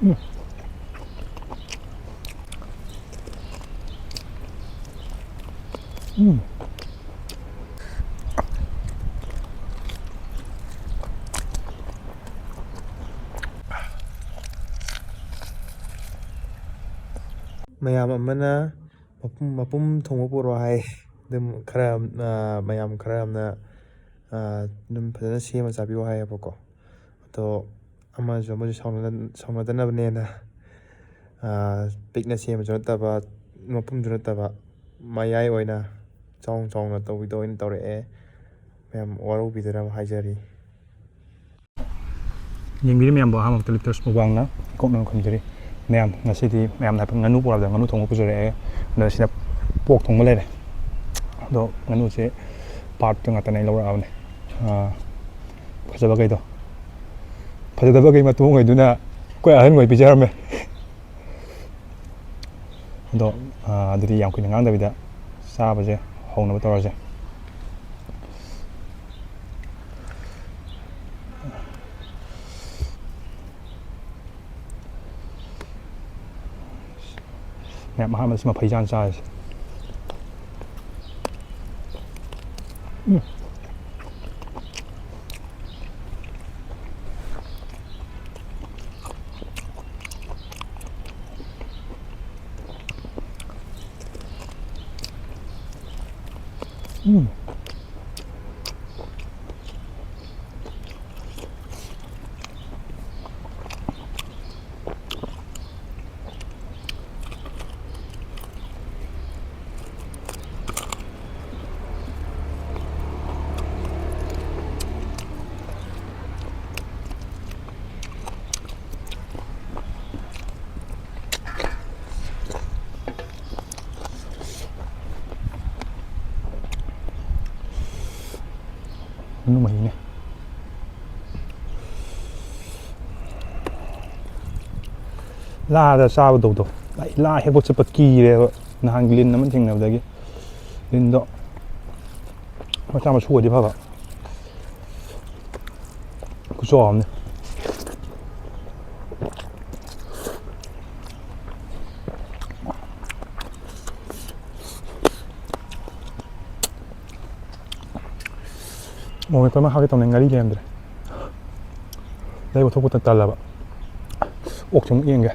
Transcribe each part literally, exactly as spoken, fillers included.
ꯎꯝ꯫ ꯎꯝ꯫ ꯃꯌꯥꯝ ꯑꯃꯅ ꯃꯄꯨꯝ, ꯃꯄꯨꯝ ꯊꯣꯡꯕ ꯄꯨꯔꯛꯑꯣ ꯍꯥꯏ꯫ ꯑꯗꯨꯝ ꯈꯔ, ꯑ, ꯃꯌꯥꯝ ꯈꯔ ꯑꯃꯅ, ꯑ, ꯑꯗꯨꯝ ꯐꯖꯅ ꯁꯦꯝꯃ ꯆꯥꯕꯤꯌꯣ ꯍꯥꯏꯌꯦꯕꯀꯣ꯫ ꯑꯗꯣ ꯑꯃꯁꯨ ꯑꯃꯁꯨ ꯁꯥꯎꯅꯗ-, ꯁꯥꯎꯅꯗꯅꯕꯅꯦꯅ, ꯑ, ꯄꯤꯛꯅ ꯁꯦꯝꯕꯁꯨ ꯅꯠꯇꯕ, ꯃꯄꯨꯝꯁꯨ ꯅꯠꯇꯕ, ꯃꯌꯥꯏ ꯑꯣꯏꯅ ꯆꯥꯎꯅ ꯆꯥꯎꯅ ꯇꯧꯕꯤꯗꯣ ꯑꯣꯏꯅ ꯇꯧꯔꯛꯑꯦ꯫ ꯃꯌꯥꯝ ꯋꯥꯔꯧꯕꯤꯗꯅꯕ ꯍꯥꯏꯖꯔꯤ꯫ ꯌꯦꯡꯕꯤꯔꯤ ꯃꯌꯥꯝꯕꯨ ꯑꯍꯥꯟꯕꯃꯛꯇ ꯂꯤꯇꯔꯁ ꯃꯨꯛꯕꯥꯡꯅ ꯏꯀꯣꯛꯅꯅ ꯈꯨꯝꯖꯔꯤ꯫ ꯃꯌꯥꯝ, ꯉꯁꯤꯗꯤ ꯃꯌꯥꯝꯅ ꯍꯥꯏꯐꯦꯠ ꯉꯥꯅꯨ ꯄꯨꯔꯛꯑꯕꯗ ꯉꯥꯅꯨ ꯊꯣꯡꯕ ꯄꯨꯖꯔꯛꯑꯦ꯫ ꯑꯗ ꯁꯤꯗ ꯄꯣꯛ ꯊꯣꯡꯕ ꯂꯩꯔꯦ꯫ ꯑꯗꯣ ꯉꯥꯅꯨꯁꯦ ꯄꯥꯔꯠꯇ ꯉꯥꯛꯇꯅꯦ ꯑꯩ ꯂꯧꯔꯛꯑꯕꯅꯦ꯫ ꯑꯥ, ꯐꯖꯕꯈꯩꯗꯣ꯫ ꯐꯖꯗꯕꯈꯩ ꯃꯇꯣꯡꯈꯩꯗꯨꯅ ꯑꯩꯈꯣꯏ ꯑꯍꯟꯈꯣꯏ ꯄꯤꯖꯔꯝꯃꯦ꯫ ꯑꯗꯣ, ꯑꯥ, ꯑꯗꯨꯗꯤ ꯌꯥꯝ ꯀꯨꯏꯅ ꯉꯥꯡꯗꯕꯤꯗ ꯆꯥꯕꯁꯦ ꯍꯧꯅꯕ ꯇꯧꯔꯁꯦ꯫ ꯃꯌꯥꯝ ꯑꯍꯥꯟꯕꯗ ꯁꯤ ꯃꯐꯩꯖꯥꯟ ꯆꯥꯔꯁꯦ꯫ ꯎꯝ꯫ ꯎꯝ꯫ ꯉꯥꯅꯨ ꯃꯍꯤꯅꯦ꯫ ꯂꯥꯗ ꯆꯥꯕ ꯇꯧꯗꯣ꯫ ꯑꯩ ꯂꯥ ꯍꯦꯛꯄ ꯆꯠꯄ ꯀꯤꯔꯦꯕ, ꯅꯍꯥꯟꯒꯤ ꯂꯤꯟ ꯑꯃ ꯊꯦꯡꯅꯕꯗꯒꯤ꯫ ꯂꯤꯟꯗꯣ ꯃꯆꯥ ꯃꯁꯨ ꯑꯣꯏꯗꯤ ꯐꯕ꯫ ꯈꯨꯆꯥꯎ ꯑꯃꯅꯤ꯫ ꯃꯣꯔꯣꯛ ꯃꯦꯠꯄ ꯑꯃ ꯍꯥꯞꯀꯦ ꯇꯧꯅꯤ, ꯉꯥꯔꯤ ꯂꯩꯔꯝꯗ꯭ꯔꯦ꯫ ꯂꯩꯕ ꯊꯣꯛꯄ ꯇꯜꯂꯕ꯫ ꯑꯣꯛꯁꯦ ꯑꯃꯨꯛ ꯌꯦꯡꯒꯦ꯫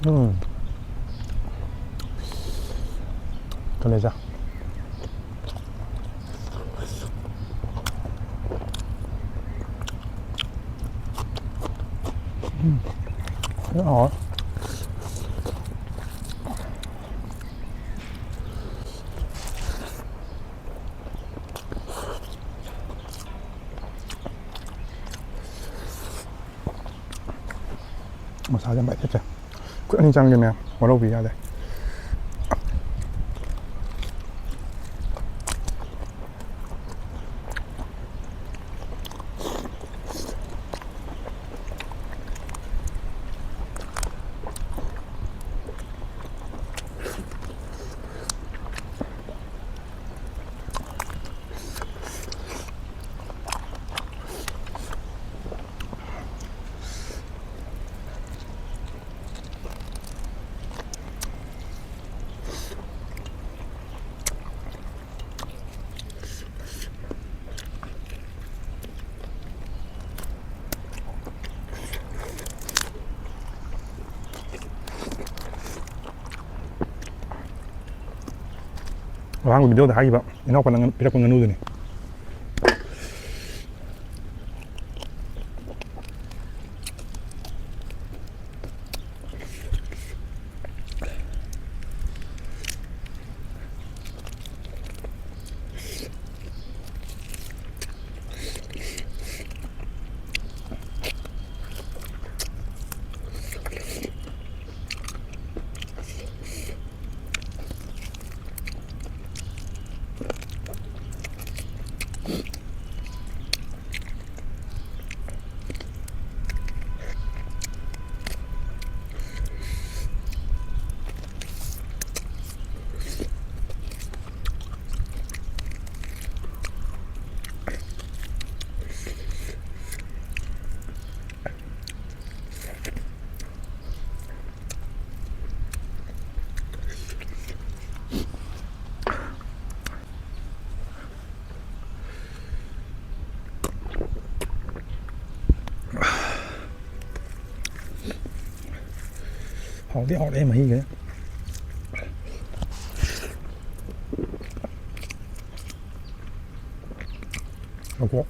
ꯎꯝ꯫ ꯀꯂꯦꯖꯥ꯫ ꯎꯝ꯫ ꯌꯥꯝ ꯍꯥꯎꯋꯦ꯫ ꯃꯁꯥꯁꯦ ꯌꯥꯝ ꯄꯥꯏꯊꯠꯆꯩ꯫ ꯈꯨꯠ ꯑꯅꯤ ꯆꯪꯗꯦ ꯃꯌꯥꯝ, ꯋꯥꯔꯧꯕꯤ ꯌꯥꯗꯦ꯫ ꯑꯍꯥꯟꯕ video ꯗ ꯍꯥꯏꯈꯤꯕ ꯏꯅꯥꯎꯄꯥꯅ ꯉꯥꯅꯨ ꯄꯤꯔꯛꯄ ꯉꯥꯅꯨꯗꯨꯅꯤ꯫ ꯍꯥꯎꯗꯤ ꯍꯥꯎꯔꯛꯑꯦ ꯃꯍꯤꯒ꯫ ꯉꯥꯏꯈꯣ꯫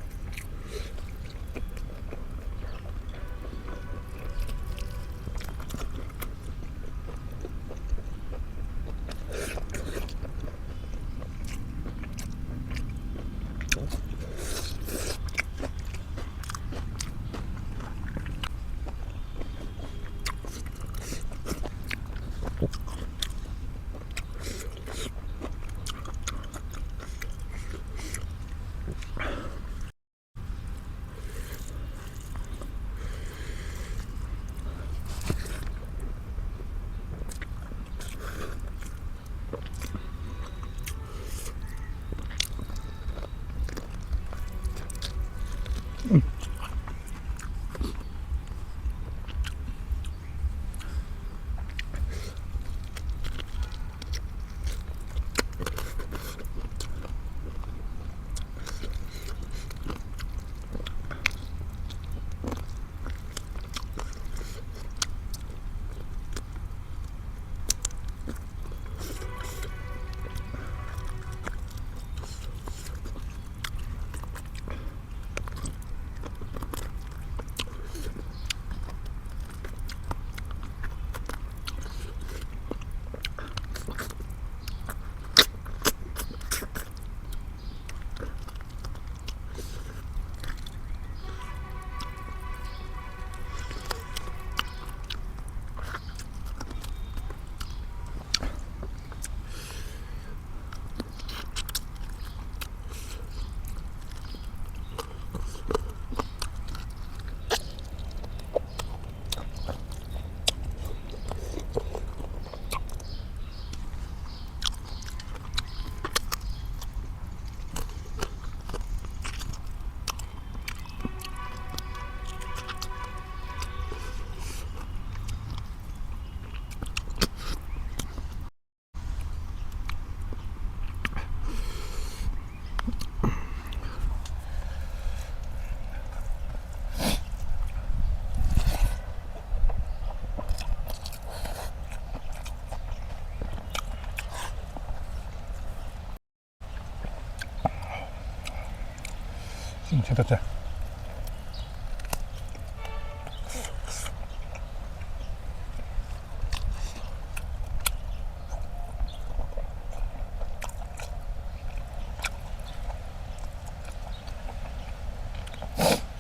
ꯎꯝ, ꯁꯤ ꯇꯠꯁꯦ꯫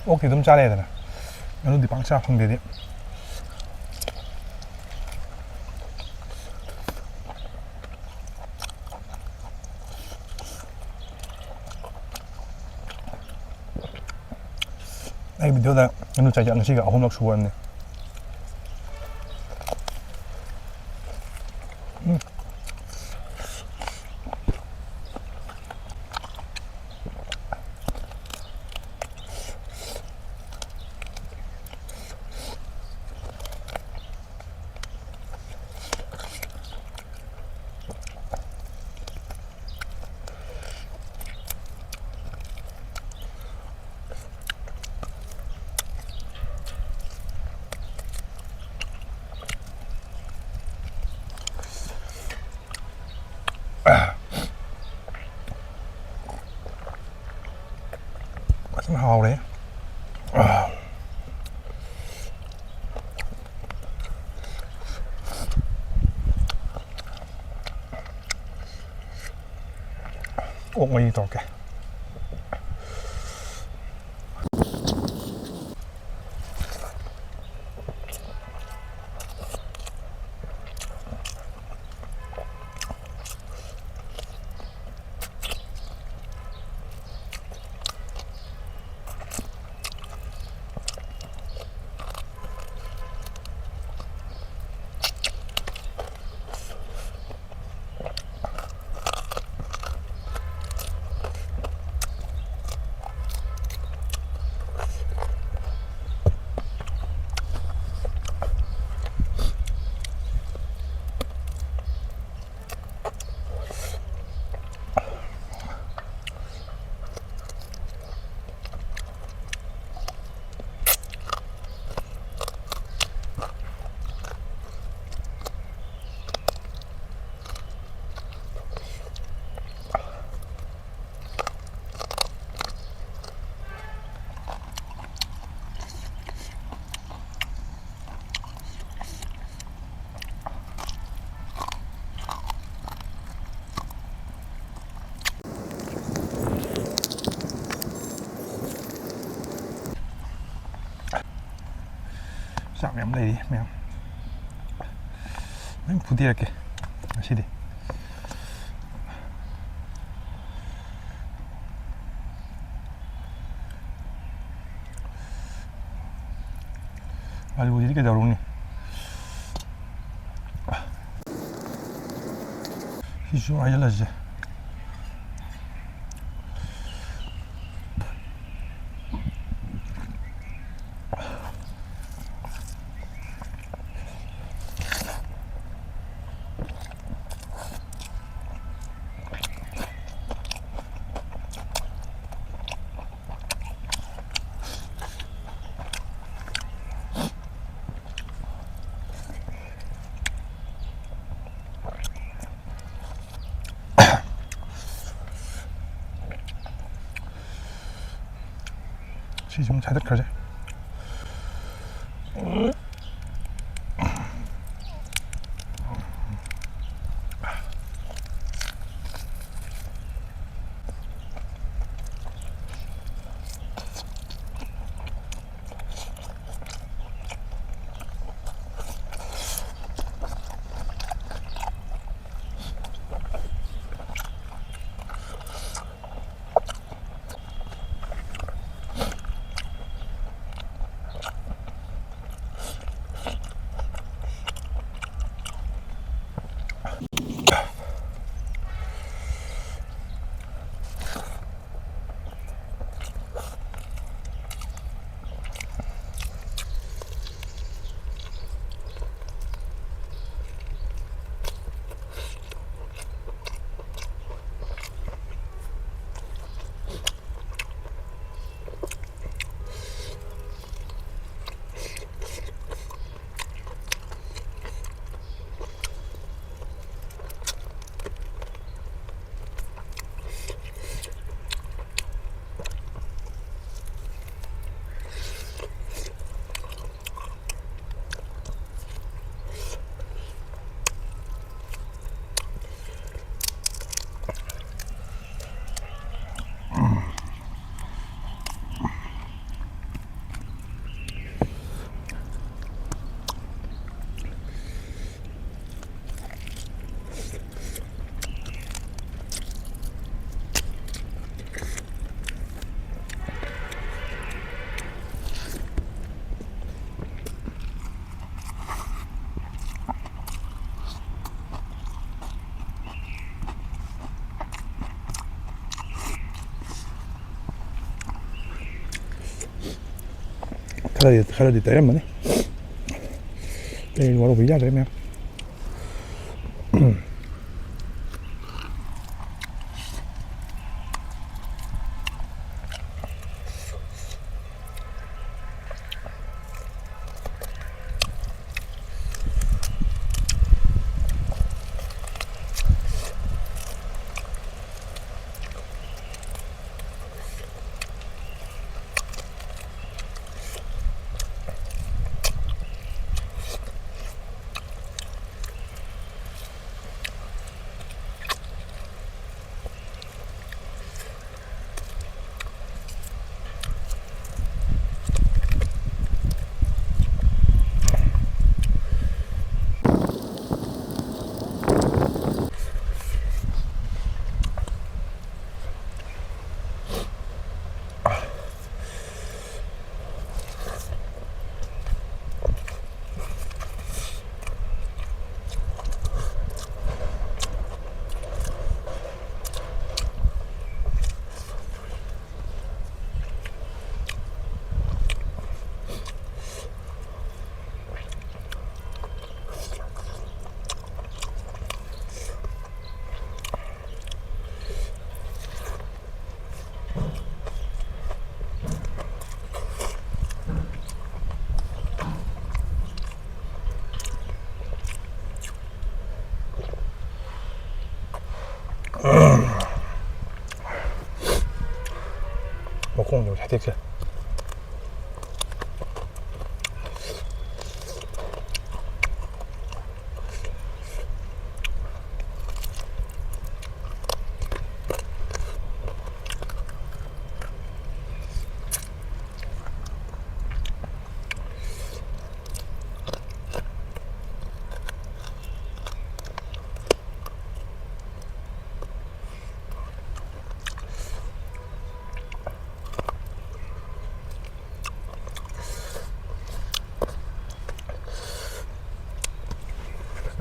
ꯑꯣꯛꯇꯤ ꯑꯗꯨꯝ ꯆꯥꯔꯦꯗꯅ, ꯉꯥꯅꯨꯗꯤ ꯄꯥꯛ ꯆꯥ ꯐꯪꯗꯦꯗꯤ꯫ ꯑꯩ ꯚꯤꯗꯤꯑꯣꯗ ꯉꯥꯅꯨ ꯆꯥꯏꯁꯦ ꯉꯁꯤꯒ ꯑꯍꯨꯝꯂꯛ ꯁꯨꯕꯅꯤ꯫ ꯎꯝ꯫ ꯐꯖꯅ ꯍꯥꯎꯔꯦ꯫ ꯑꯣꯛ ꯃꯔꯤ ꯇꯧꯔꯛꯀꯦ꯫ ꯆꯥꯛ ꯃꯌꯥꯝ ꯂꯩꯔꯤ, ꯃꯌꯥꯝ ꯂꯣꯏ ꯐꯨꯗꯦꯔꯛꯀꯦ ꯉꯁꯤꯗꯤ꯫ ꯑꯂꯨꯁꯤꯗꯤ ꯀꯩꯗꯧꯔꯨꯅꯤ? ꯁꯤꯁꯨ ꯍꯥꯏꯖꯤꯜꯂꯁꯦ꯫ ꯁꯤ ꯁꯨꯝ ꯁꯥꯏꯗꯠꯈ꯭ꯔꯁꯦ꯫ ꯈꯔꯗꯤ ꯈꯔꯗꯤ ꯇꯩꯔꯝꯃꯅꯤ꯫ ꯑꯇꯩ ꯋꯥꯔꯧꯕꯤꯕ ꯌꯥꯗ꯭ꯔꯦ ꯃꯌꯥꯝ꯫ ꯃꯈꯣꯡꯗꯣ ꯍꯦꯛꯇ ꯇꯦꯛꯁꯦ꯫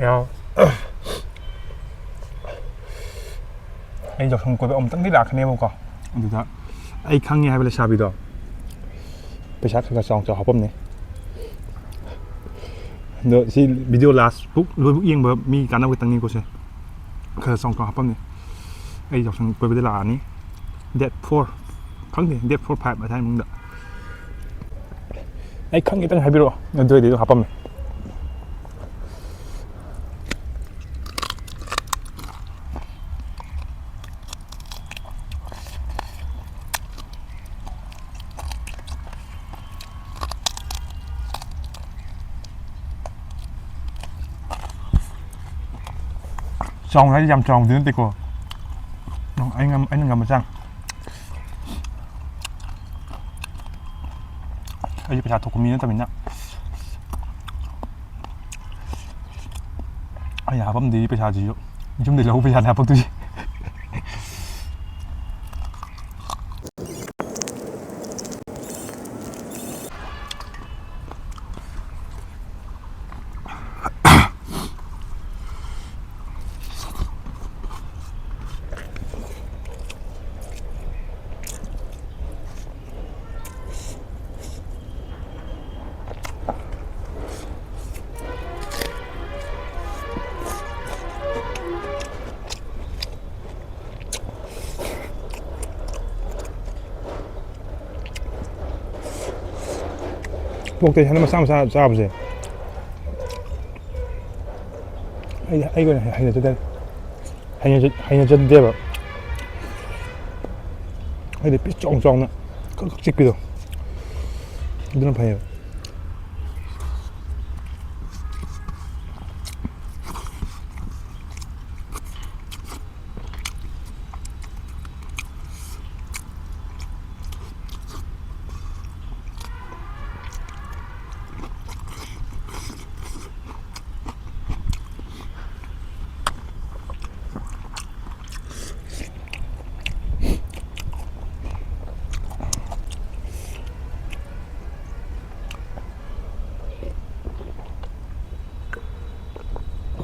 ꯌꯥꯎ꯫ ꯑꯩ ꯌꯥꯎꯁꯪ ꯀꯣꯏꯕ ꯑꯃꯨꯛꯇꯪꯗꯤ ꯂꯥꯛꯀꯅꯦꯕꯀꯣ, ꯑꯗꯨꯗ ꯑꯩ ꯈꯪꯉꯦ ꯍꯥꯏꯕ ꯂꯩꯁꯥꯕꯤꯗꯣ, ꯄꯩꯁꯥ ꯈꯔ ꯈꯔ ꯆꯥꯎꯅ ꯆꯥꯎꯅ ꯍꯥꯞꯄꯝꯅꯦ꯫ ꯑꯗꯣ ꯁꯤ video last ꯐꯥꯎ ꯂꯣꯏꯕꯨꯛ ꯌꯦꯡꯕ ꯃꯤ ꯀꯥꯟꯅꯕ ꯈꯛꯇꯪꯅꯤꯀꯣ ꯁꯦ꯫ ꯈꯔ ꯆꯥꯎꯅ ꯆꯥꯎꯅ ꯍꯥꯞꯄꯝꯅꯦ꯫ ꯑꯩ ꯌꯥꯎꯁꯪ ꯀꯣꯏꯕꯗ ꯂꯥꯛꯑꯅꯤ꯫ Date four, ꯈꯪꯗꯦ, date four, five ꯑꯗꯨꯋꯥꯏ ꯃꯅꯨꯡꯗ꯫ ꯑꯩ ꯈꯪꯉꯦ ꯈꯤꯇꯪ ꯍꯥꯏꯕꯤꯔꯛꯑꯣ, ꯑꯗꯨ ꯑꯣꯏꯔꯗꯤ ꯑꯗꯨꯝ ꯍꯥꯞꯄꯝꯃꯦ꯫ ꯆꯥꯎꯅ ꯍꯥꯏꯗꯤ ꯌꯥꯝ ꯆꯥꯎꯅꯗꯤ ꯅꯠꯇꯦꯀꯣ꯫ ꯑꯩꯅ ꯉꯝ-, ꯑꯩꯅ ꯉꯝꯕ ꯆꯥꯡ꯫ ꯑꯩꯁꯨ ꯄꯩꯁꯥ ꯊꯣꯛꯄ ꯃꯤ ꯅꯠꯇꯕꯅꯤꯅ꯫ ꯑꯩꯅ ꯍꯥꯄꯝꯗꯣꯏꯁꯤ ꯄꯩꯁꯥꯁꯤꯁꯨ ꯌꯨꯝꯗꯩ ꯂꯧꯕ ꯄꯩꯁꯥꯅꯦ ꯍꯥꯄꯛꯇꯣꯏꯁꯤ꯫ ꯄꯣꯛꯇꯩ ꯍꯥꯏꯅ ꯃꯆꯥ ꯃꯆꯥ ꯆꯥꯕꯁꯦ ꯑꯩ, ꯑꯩꯒꯤ ꯑꯣꯏꯅ ꯍꯩꯅꯖꯗꯦ꯫ ꯍꯩꯅꯖ-, ꯍꯩꯅꯖꯗꯦꯕ꯫ ꯑꯩꯗꯤ piece ꯆꯥꯎ ꯆꯥꯎꯅ ꯈꯛ ꯈꯛ ꯆꯤꯛꯄꯤꯗꯣ ꯑꯗꯨꯅ ꯐꯩꯌꯦꯕ꯫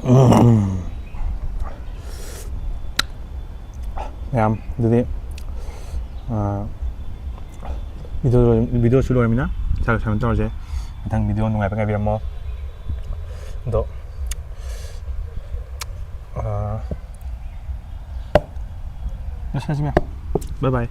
ꯎꯝ꯫ ꯃꯌꯥꯝ, ꯑꯗꯨꯗꯤ, ꯑꯥ, ꯚꯤꯗꯤꯑꯣ ꯚꯤꯗꯤꯑꯣꯁꯨ ꯂꯣꯏꯔꯃꯤꯅ ꯏꯁꯥꯒ ꯁꯨꯃꯥꯏꯅ ꯇꯧꯔꯁꯦ꯫ ꯃꯊꯪ ꯚꯤꯗꯤꯑꯣ ꯅꯨꯡꯉꯥꯏꯕ ꯉꯥꯏꯕꯤꯔꯝꯃꯣ꯫ ꯑꯗꯣ ꯑꯥ, ꯂꯣꯏꯁꯤꯜꯂꯁꯤ ꯃꯌꯥꯝ꯫ ꯕꯥꯏ ꯕꯥꯏ꯫